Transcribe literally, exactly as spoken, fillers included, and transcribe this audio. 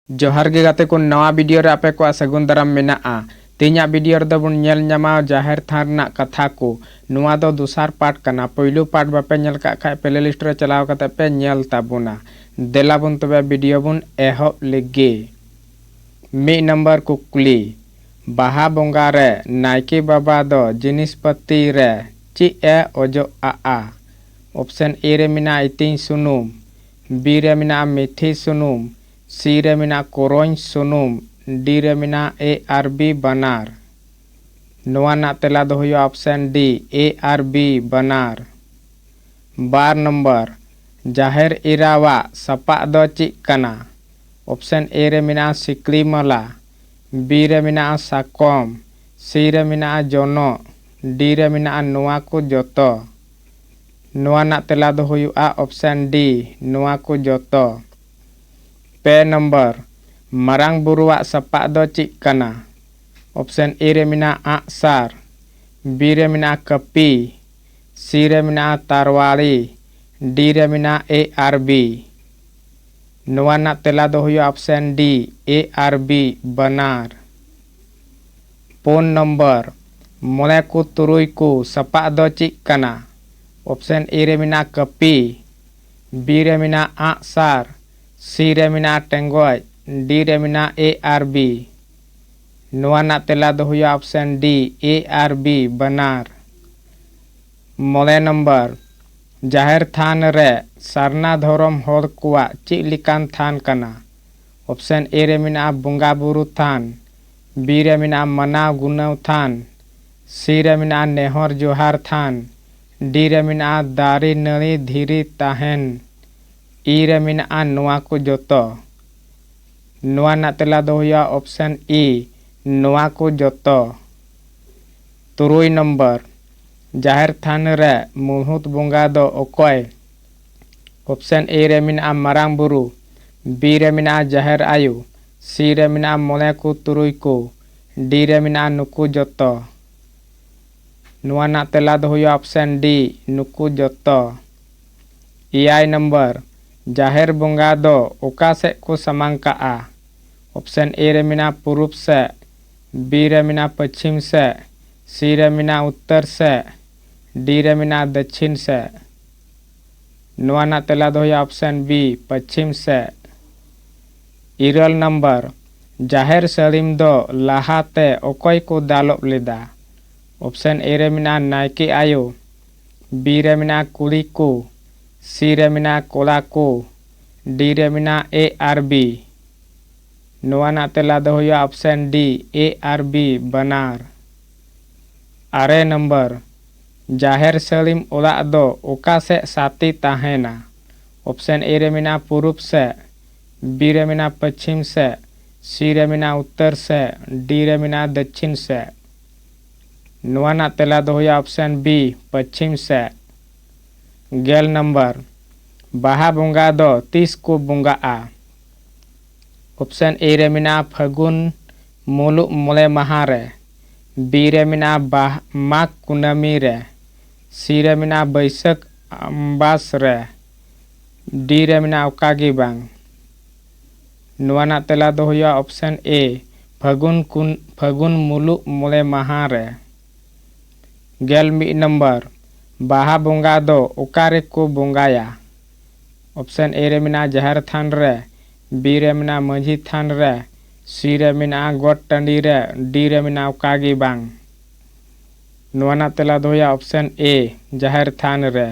ᱡᱚᱦᱟᱨ ᱜᱮ ᱜᱟᱛᱮ ᱠᱚ, ᱱᱟᱣᱟ video ᱨᱮ ᱟᱯᱮ ᱠᱚᱣᱟᱜ ᱥᱟᱹᱜᱩᱱ ᱫᱟᱨᱟᱢ ᱢᱮᱱᱟᱜᱼᱟ᱾ ᱛᱮᱦᱮᱧᱟᱜ video ᱨᱮᱫᱚ ᱵᱚᱱ ᱧᱮᱞ ᱧᱟᱢᱟ ᱡᱟᱦᱮᱨ ᱛᱷᱟᱱ ᱨᱮᱱᱟᱜ ᱠᱟᱛᱷᱟ ᱠᱚ᱾ ᱱᱚᱣᱟ ᱫᱚ ᱫᱚᱥᱟᱨ part ᱠᱟᱱᱟ᱾ ᱯᱳᱭᱞᱳ part ᱵᱟᱯᱮ ᱧᱮᱞ ᱠᱟᱜ ᱠᱷᱟᱡ playlist ᱨᱮ ᱪᱟᱞᱟᱣ ᱠᱟᱛᱮ ᱯᱮ ᱧᱮᱞ ᱛᱟᱵᱚᱱᱟ᱾ ᱫᱮᱞᱟ ᱵᱚᱱ ᱛᱚᱵᱮ video ᱵᱚᱱ ᱮᱦᱚᱵ ᱞᱮᱜᱮ᱾ ᱢᱤᱫ ᱱᱚᱢᱵᱚᱨ ᱠᱩᱠᱞᱤ, ᱵᱟᱦᱟ ᱵᱚᱸᱜᱟ ᱨᱮ ᱱᱟᱭᱠᱮ ᱵᱟᱵᱟ ᱫᱚ ᱡᱤᱱᱤᱥ ᱯᱟᱹᱛᱤ ᱨᱮ ᱪᱮᱫ ᱮ ᱚᱡᱚᱜ ᱟᱜᱼᱟ? Option A ᱨᱮ ᱢᱮᱱᱟᱜᱼᱟ ᱤᱛᱤᱧ ᱥᱩᱱᱩᱢ, B ᱨᱮ ᱢᱮᱱᱟᱜᱼᱟ ᱢᱤᱛᱷᱤ ᱥᱩᱱᱩᱢ, C ᱨᱮ ᱢᱮᱱᱟᱜᱼᱟ ᱠᱚᱨᱚᱧ ᱥᱩᱱᱩᱢ, D ᱨᱮ ᱢᱮᱱᱟᱜᱼᱟ A ᱟᱨ B ᱵᱟᱱᱟᱨ᱾ ᱱᱚᱣᱟ ᱨᱮᱱᱟᱜ ᱛᱮᱞᱟ ᱫᱚ ᱦᱩᱭᱩᱜᱼᱟ option D, A R B ᱵᱟᱱᱟᱨ᱾ ᱵᱟᱨ ᱱᱚᱢᱵᱚᱨ, ᱡᱟᱦᱮᱨ ᱮᱨᱟᱣᱟᱜ ᱥᱟᱯᱟᱵ ᱫᱚ ᱪᱮᱫ ᱠᱟᱱᱟ? Option A ᱨᱮ ᱢᱮᱱᱟᱜᱼᱟ ᱥᱤᱠᱲᱤ ᱢᱟᱞᱟ, B ᱨᱮ ᱢᱮᱱᱟᱜᱼᱟ ᱥᱟᱠᱚᱢ, C ᱨᱮ ᱢᱮᱱᱟᱜᱼᱟ ᱡᱚᱱᱚᱜ, D ᱨᱮ ᱢᱮᱱᱟᱜᱼᱟ ᱱᱚᱣᱟ ᱠᱚ ᱡᱚᱛᱚ᱾ ᱱᱚᱣᱟ ᱨᱮᱱᱟᱜ ᱛᱮᱞᱟ ᱫᱚ ᱦᱩᱭᱩᱜᱼᱟ option D, ᱱᱚᱣᱟ ᱠᱚ ᱡᱚᱛᱚ᱾ ᱯᱮ ᱱᱚᱢᱵᱚᱨ, ᱢᱟᱨᱟᱝ ᱵᱩᱨᱩᱣᱟᱜ ᱥᱟᱯᱟᱵ ᱫᱚ ᱪᱮᱫ ᱠᱟᱱᱟ? Option A ᱨᱮ ᱢᱮᱱᱟᱜᱼᱟ ᱟᱜᱼᱥᱟᱨ, B ᱨᱮ ᱢᱮᱱᱟᱜᱼᱟ ᱠᱟᱹᱯᱤ, C ᱨᱮ ᱢᱮᱱᱟᱜᱼᱟ ᱛᱟᱨᱣᱟᱲᱤ, D ᱨᱮ ᱢᱮᱱᱟᱜᱼᱟ A ᱟᱨ B᱾ ᱱᱚᱣᱟ ᱨᱮᱱᱟᱜ ᱛᱮᱞᱟ ᱫᱚ ᱦᱩᱭᱩᱜᱼᱟ option D, A R B ᱵᱟᱱᱟᱨ᱾ ᱯᱩᱱ ᱱᱚᱢᱵᱚᱨ, ᱢᱚᱬᱮ ᱠᱚ ᱛᱩᱨᱩᱭ ᱠᱚ ᱥᱟᱯᱟᱵ ᱫᱚ ᱪᱮᱫ ᱠᱟᱱᱟ? Option A ᱨᱮ ᱢᱮᱱᱟᱜᱼᱟ ᱠᱟᱹᱯᱤ, B ᱨᱮ ᱢᱮᱱᱟᱜᱼᱟ ᱟᱜᱼᱥᱟᱨ, C ᱨᱮ ᱢᱮᱱᱟᱜᱼᱟ ᱴᱮᱸᱜᱚᱡ, D ᱨᱮ ᱢᱮᱱᱟᱜᱼᱟ A ᱟᱨ B᱾ ᱱᱚᱣᱟ ᱨᱮᱱᱟᱜ ᱛᱮᱞᱟ ᱫᱚ ᱦᱩᱭᱩᱜᱼᱟ option D, A R B ᱵᱟᱱᱟᱨ᱾ ᱢᱚᱬᱮ ᱱᱚᱢᱵᱚᱨ, ᱡᱟᱦᱮᱨ ᱛᱷᱟᱱ ᱨᱮ ᱥᱟᱨᱱᱟ ᱫᱷᱚᱨᱚᱢ ᱦᱚᱲ ᱠᱚᱣᱟᱜ ᱪᱮᱫ ᱞᱮᱠᱟᱱ ᱛᱷᱟᱱ ᱠᱟᱱᱟ? Option A ᱨᱮ ᱢᱮᱱᱟᱜᱼᱟ ᱵᱚᱸᱜᱟ ᱵᱩᱨᱩ ᱛᱷᱟᱱ, B ᱨᱮ ᱢᱮᱱᱟᱜᱼᱟ ᱢᱟᱱᱟᱣ ᱜᱩᱱᱟᱹᱣ ᱛᱷᱟᱱ, C ᱨᱮ ᱢᱮᱱᱟᱜᱼᱟ ᱱᱮᱦᱚᱨ ᱡᱚᱦᱟᱨ ᱛᱷᱟᱱ, D ᱨᱮ ᱢᱮᱱᱟᱜᱼᱟ ᱫᱟᱨᱮ ᱱᱟᱹᱲᱤ ᱫᱷᱤᱨᱤ ᱛᱟᱦᱮᱱ, E ᱨᱮ ᱢᱮᱱᱟᱜᱼᱟ ᱱᱚᱣᱟ ᱠᱚ ᱡᱚᱛᱚ᱾ ᱱᱚᱣᱟ ᱨᱮᱱᱟᱜ ᱛᱮᱞᱟ ᱫᱚ ᱦᱩᱭᱩᱜᱼᱟ option E, ᱱᱚᱣᱟ ᱠᱚ ᱡᱚᱛᱚ᱾ ᱛᱩᱨᱩᱭ ᱱᱚᱢᱵᱚᱨ, ᱡᱟᱦᱮᱨ ᱛᱷᱟᱱ ᱨᱮ ᱢᱩᱲᱦᱩᱫ ᱵᱚᱸᱜᱟ ᱫᱚ ᱚᱠᱚᱭ? Option A ᱨᱮ ᱢᱮᱱᱟᱜᱼᱟ ᱢᱟᱨᱟᱝ ᱵᱩᱨᱩ, B ᱨᱮ ᱢᱮᱱᱟᱜᱼᱟ ᱡᱟᱦᱮᱨ ᱟᱭᱳ, C ᱨᱮ ᱢᱮᱱᱟᱜᱼᱟ ᱢᱚᱬᱮ ᱠᱚ ᱛᱩᱨᱩᱭ ᱠᱚ, D ᱨᱮ ᱢᱮᱱᱟᱜᱼᱟ ᱱᱩᱠᱩ ᱡᱚᱛᱚ᱾ ᱱᱚᱣᱟ ᱨᱮᱱᱟᱜ ᱛᱮᱞᱟ ᱫᱚ ᱦᱩᱭᱩᱜᱼᱟ option D, ᱱᱩᱠᱩ ᱡᱚᱛᱚ᱾ ᱮᱭᱟᱭ ᱱᱚᱢᱵᱚᱨ, ᱡᱟᱦᱮᱨ ᱵᱚᱸᱜᱟ ᱫᱚ ᱚᱠᱟ ᱥᱮᱫ ᱠᱚ ᱥᱟᱢᱟᱝ ᱠᱟᱜᱼᱟ? Option A ᱨᱮ ᱢᱮᱱᱟᱜᱼᱟ ᱯᱩᱨᱩᱵ ᱥᱮᱫ, B ᱨᱮ ᱢᱮᱱᱟᱜᱼᱟ ᱯᱚᱪᱷᱤᱢ ᱥᱮᱫ, C ᱨᱮ ᱢᱮᱱᱟᱜᱼᱟ ᱩᱛᱛᱚᱨ ᱥᱮᱫ, D ᱨᱮ ᱢᱮᱱᱟᱜᱼᱟ ᱫᱚᱠᱷᱤᱱ ᱥᱮᱫ᱾ ᱱᱚᱣᱟ ᱨᱮᱱᱟᱜ ᱛᱮᱞᱟ ᱫᱚ ᱦᱩᱭᱩᱜᱼᱟ option B, ᱯᱚᱪᱷᱤᱢ ᱥᱮᱫ᱾ ᱤᱨᱟᱹᱞ ᱱᱟᱢᱵᱟᱨ, ᱡᱟᱦᱮᱨ ᱥᱟᱹᱲᱤᱢ ᱫᱚ ᱞᱟᱦᱟᱛᱮ ᱚᱠᱚᱭ ᱠᱚ ᱫᱟᱞᱚᱵ ᱞᱮᱫᱟ? Option A ᱨᱮ ᱢᱮᱱᱟᱜᱼᱟ ᱱᱟᱭᱠᱮ ᱟᱭᱳ, B ᱨᱮ ᱢᱮᱱᱟᱜᱼᱟ ᱠᱩᱲᱤ ᱠᱚ, C ᱨᱮ ᱢᱮᱱᱟᱜᱼᱟ ᱠᱚᱲᱟ ᱠᱚ, D ᱨᱮ ᱢᱮᱱᱟᱜᱼᱟ A ᱟᱨ B᱾ ᱱᱚᱣᱟ ᱨᱮᱱᱟᱜ ᱛᱮᱞᱟ ᱫᱚ ᱦᱩᱭᱩᱜᱼᱟ option D, A R B ᱵᱟᱱᱟᱨ᱾ ᱟᱨᱮ ᱱᱟᱢᱵᱟᱨ, ᱡᱟᱦᱮᱨ ᱥᱟᱹᱲᱤᱢ ᱚᱲᱟᱜ ᱫᱚ ᱚᱠᱟ ᱥᱮᱫ ᱥᱟᱛᱮ ᱛᱟᱦᱮᱱᱟ? Option A ᱨᱮ ᱢᱮᱱᱟᱜᱼᱟ ᱯᱩᱨᱩᱵ ᱥᱮᱫ, B ᱨᱮ ᱢᱮᱱᱟᱜᱼᱟ ᱯᱚᱪᱷᱤᱢ ᱥᱮᱫ, C ᱨᱮ ᱢᱮᱱᱟᱜᱼᱟ ᱩᱛᱛᱚᱨ ᱥᱮᱫ, D ᱨᱮ ᱢᱮᱱᱟᱜᱼᱟ ᱫᱚᱠᱷᱤᱱ ᱥᱮᱫ᱾ ᱱᱚᱣᱟ ᱨᱮᱱᱟᱜ ᱛᱮᱞᱟ ᱫᱚ ᱦᱩᱭᱩᱜᱼᱟ option B, ᱯᱚᱪᱷᱤᱢ ᱥᱮᱫ᱾ ᱜᱮᱞ ᱱᱟᱢᱵᱟᱨ, ᱵᱟᱦᱟ ᱵᱚᱸᱜᱟ ᱫᱚ ᱛᱤᱥ ᱠᱚ ᱵᱚᱸᱜᱟᱜᱼᱟ? Option A ᱨᱮ ᱢᱮᱱᱟᱜᱼᱟ ᱯᱷᱟᱹᱜᱩᱱ ᱢᱩᱞᱩᱜ ᱢᱚᱬᱮ ᱢᱟᱦᱟ ᱨᱮ, B ᱨᱮ ᱢᱮᱱᱟᱜᱼᱟ ᱵᱟᱦ-, ᱢᱟᱜᱽ ᱠᱩᱱᱟᱹᱢᱤ ᱨᱮ, C ᱨᱮ ᱢᱮᱱᱟᱜᱼᱟ ᱵᱟᱹᱭᱥᱟᱹᱠᱷ ᱟᱢᱵᱟᱥ ᱨᱮ, D ᱨᱮ ᱢᱮᱱᱟᱜᱼᱟ ᱚᱠᱟ ᱜᱮ ᱵᱟᱝ᱾ ᱱᱚᱣᱟ ᱨᱮᱱᱟᱜ ᱛᱮᱞᱟ ᱫᱚ ᱦᱩᱭᱩᱜᱼᱟ option A, ᱯᱷᱟᱹᱜᱩᱱ ᱠᱩᱱ-, ᱯᱷᱟᱹᱜᱩᱱ ᱢᱩᱞᱩᱜ ᱢᱚᱬᱮ ᱢᱟᱦᱟ ᱨᱮ᱾ ᱜᱮᱞ ᱢᱤᱫ ᱱᱟᱢᱵᱟᱨ, ᱵᱟᱦᱟ ᱵᱚᱸᱜᱟ ᱫᱚ ᱚᱠᱟ ᱨᱮᱠᱚ ᱵᱚᱸᱜᱟᱭᱟ? Option A ᱨᱮ ᱢᱮᱱᱟᱜᱼᱟ ᱡᱟᱦᱮᱨ ᱛᱷᱟᱱ ᱨᱮ, B ᱨᱮ ᱢᱮᱱᱟᱜᱼᱟ ᱢᱟᱹᱡᱷᱤ ᱛᱷᱟᱱ ᱨᱮ, C ᱨᱮ ᱢᱮᱱᱟᱜᱼᱟ ᱜᱚᱴ ᱴᱟᱺᱰᱤ ᱨᱮ, D ᱨᱮ ᱢᱮᱱᱟᱜᱼᱟ ᱚᱠᱟ ᱜᱮ ᱵᱟᱝ᱾ ᱱᱚᱣᱟ ᱨᱮᱱᱟᱜ ᱛᱮᱞᱟ ᱫᱚ ᱦᱩᱭᱩᱜᱼᱟ option A, ᱡᱟᱦᱮᱨ ᱛᱷᱟᱱ ᱨᱮ᱾